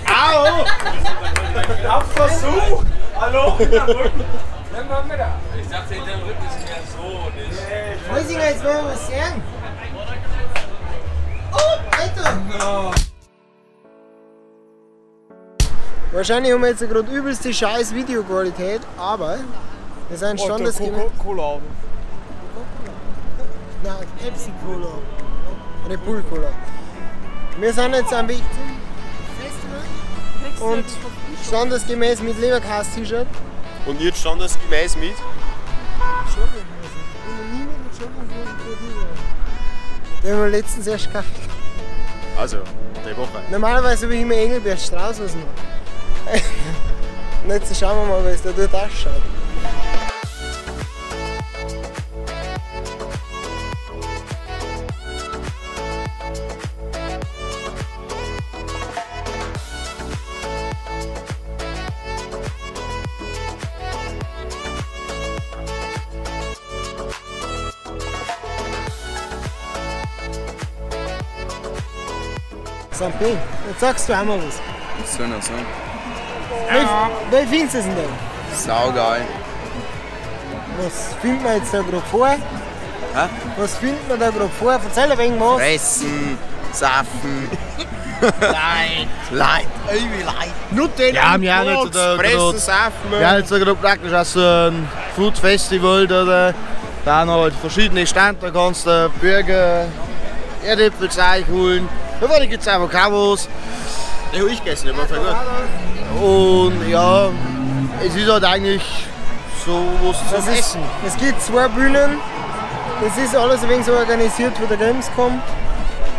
Au! Ich hab's versucht! Hallo? Ich dachte, hinter dem Rücken ist mehr so nicht. Häusinger, jetzt wollen wir was sehen. Oh, Alter! No. Wahrscheinlich haben wir jetzt gerade übelst die scheiß Videoqualität, aber wir sind standesgemäß. Cola. Nein, Pepsi Cola. Red Bull Cola. Wir sind jetzt am Weg zum Festival und standesgemäß mit Leberkäse-T-Shirt. Und jetzt standesgemäß mit? Jogginghose. Ich bin noch nie mit einer Jogginghose vor. Die haben wir letztens erst gekauft. Also, die Woche. Normalerweise habe ich immer Engelbert Strauß was noch. Und jetzt schauen wir mal, wie es da dort ausschaut. Sampi, jetzt sagst du auch mal was. Was soll ich noch sagen? Wie findest du es denn da? Saugeil. Was findet man jetzt da gerade vor? Hä? Was findet man da gerade vor? Erzähl ein wenig was. Fressen, saufen. Leid. Leid. Irgendwie Leid. Nutella. Ja, wir haben jetzt da Fressen, saufen. Wir haben jetzt da gerade praktisch auch so ein Food Festival. Da haben halt verschiedene Stände, da kannst du Burger, Erdäpfelzeug holen. Da gibt es Avocados. Die habe ich gegessen, die war voll gut. Und ja, es ist halt eigentlich so was zum Essen. Es gibt zwei Bühnen, das ist alles ein wenig so organisiert von der Gamescom.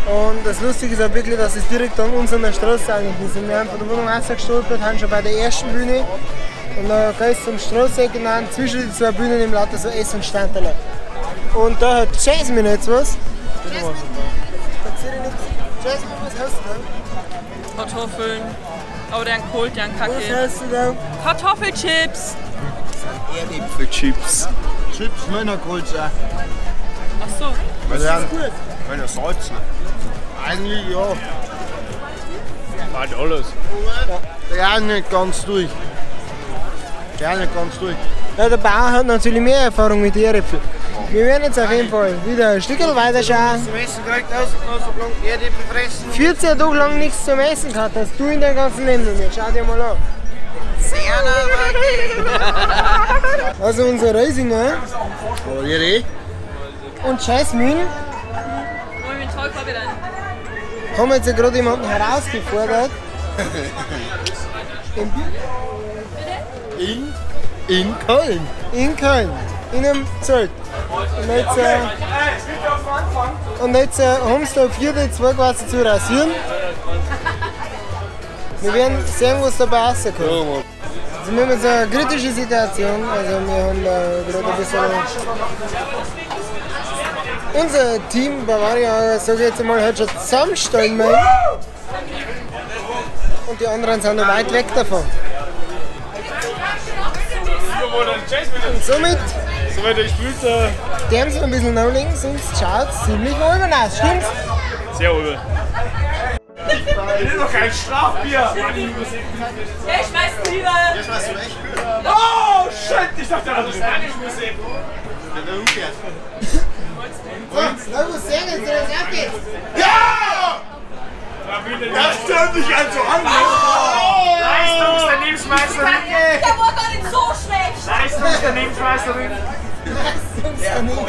Und das Lustige ist auch wirklich, dass es direkt an uns an der Straße eigentlich ist. Und wir haben von der Wohnung rausgestolpert, haben schon bei der ersten Bühne. Und dann gehst du zum Straßeck und dann zwischen die zwei Bühnen im lauter so Essen und. Und da hat Jasmine jetzt was. Jasmine, da sehe ich nichts. Jasmine, was hast du da? Kartoffeln. Aber der Kohl, der Kacke. Was hast du da? Kartoffelchips. Erdäpfelchips. Chips, Männerkohl, auch. Ach so. Das ist gut. Männer salzen. Eigentlich ja. Halt alles. Der ist nicht ganz durch. Der ist nicht ganz durch. Ja, der Bauer hat natürlich mehr Erfahrung mit Erdäpfeln. Wir werden jetzt auf jeden Fall wieder ein Stück weiter schauen. Zum Essen gekriegt, aus, so lang Erdäpfel fressen. 14 Tage lang nichts zum Essen gehabt hast du in deinem ganzen Leben noch nicht. Schau dir mal an. Also unser Reisinger. Und Jasmine. Haben jetzt ja gerade jemanden herausgefordert. In Köln. In Köln. In einem Zelt. Und jetzt haben sie da 4-2 quasi zu rasieren. Wir werden sehen, was dabei rauskommt. Also wir haben jetzt eine kritische Situation. Also wir haben da gerade ein bisschen. Unser Team Bavaria, sage ich jetzt einmal, hat schon zusammenstellen müssen. Und die anderen sind noch weit weg davon. Und somit dürfen sie ein bisschen nachlegen, sonst schaut es ziemlich albern aus, stimmt's? Sehr übel. Das ist doch kein Strafbier! Hey, schmeiß lieber! Jetzt schmeißt du echt Bier. Oh shit! Ich dachte, das ist nicht Musik. Der umgekehrt. Na, was sehen jetzt, das auf geht's! Ja! Das stört mich also an! Leistungsdaneben-Schmeißerin! Der war gar nicht so schlecht! Leistungsdaneben-Schmeißerin! Der am Leute.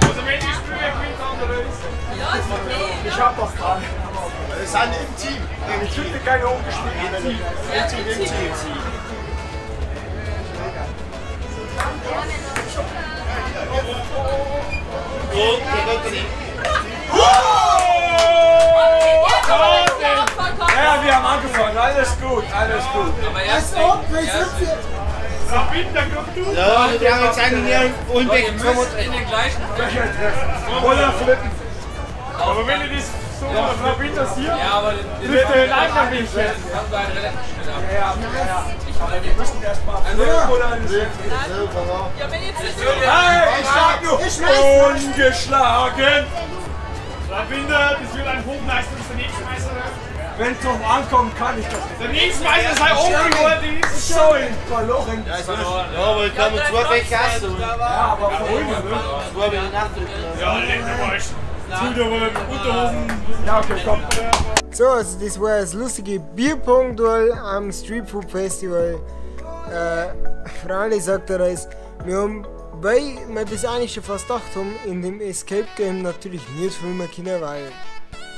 Also wenn die Spüle gewinnt, andere ist. Ja, ist okay. Ich hab das dran. Wir sind im Team. Ich finde keine ungespielt. Im Team. Im Team, im Team. Ja, wir haben angefangen. Alles gut, alles gut. Aber erst Sabine, da kommst du. Ja, wir haben jetzt eigentlich hier ihr müsst in den gleichen Oder flippen. Aber wenn du das so von Sabine das hier, Ja, aber trifft er den anderen nicht. haben wir einen relativ schnell ab. Ja, ja. Aber wir müssen erstmal. Ja, wenn jetzt nicht Hey, ich sag nur, ungeschlagen. Rabinder, das wird ein Hochleistungsvernehmensmeister. Wenn es drauf ankommt, kann ich das nicht. Der Nächstmeister sei umgeholt. So in verloren. Ja, aber ich kann nur zwei Becher essen. Ja, aber vorhin, ne? Zwei bin ich nachdrücken. Ja, leck mir euch. Zuderer, Unterhosen. Ja, okay, komm. So, also das war das lustige Bierpong-Duell am Street Food Festival. Freilich sagt er es, wir haben, weil wir das eigentlich schon fast gedacht haben, in dem Escape Game natürlich nicht filmen können, weil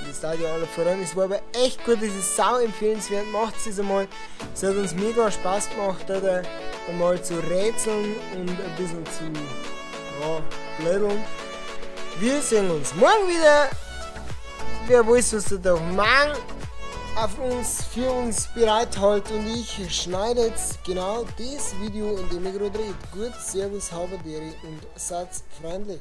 das da ja alle voran. Es war aber echt gut, es ist sau empfehlenswert, macht es einmal. Es hat uns mega Spaß gemacht, da einmal zu rätseln und ein bisschen zu, ja, blödeln. Wir sehen uns morgen wieder. Wer weiß, was der Tag morgen auf uns, für uns bereithält, und ich schneide jetzt genau das Video, in dem ich gerade rede. Gut, Servus, Haberdere und Satz freundlich.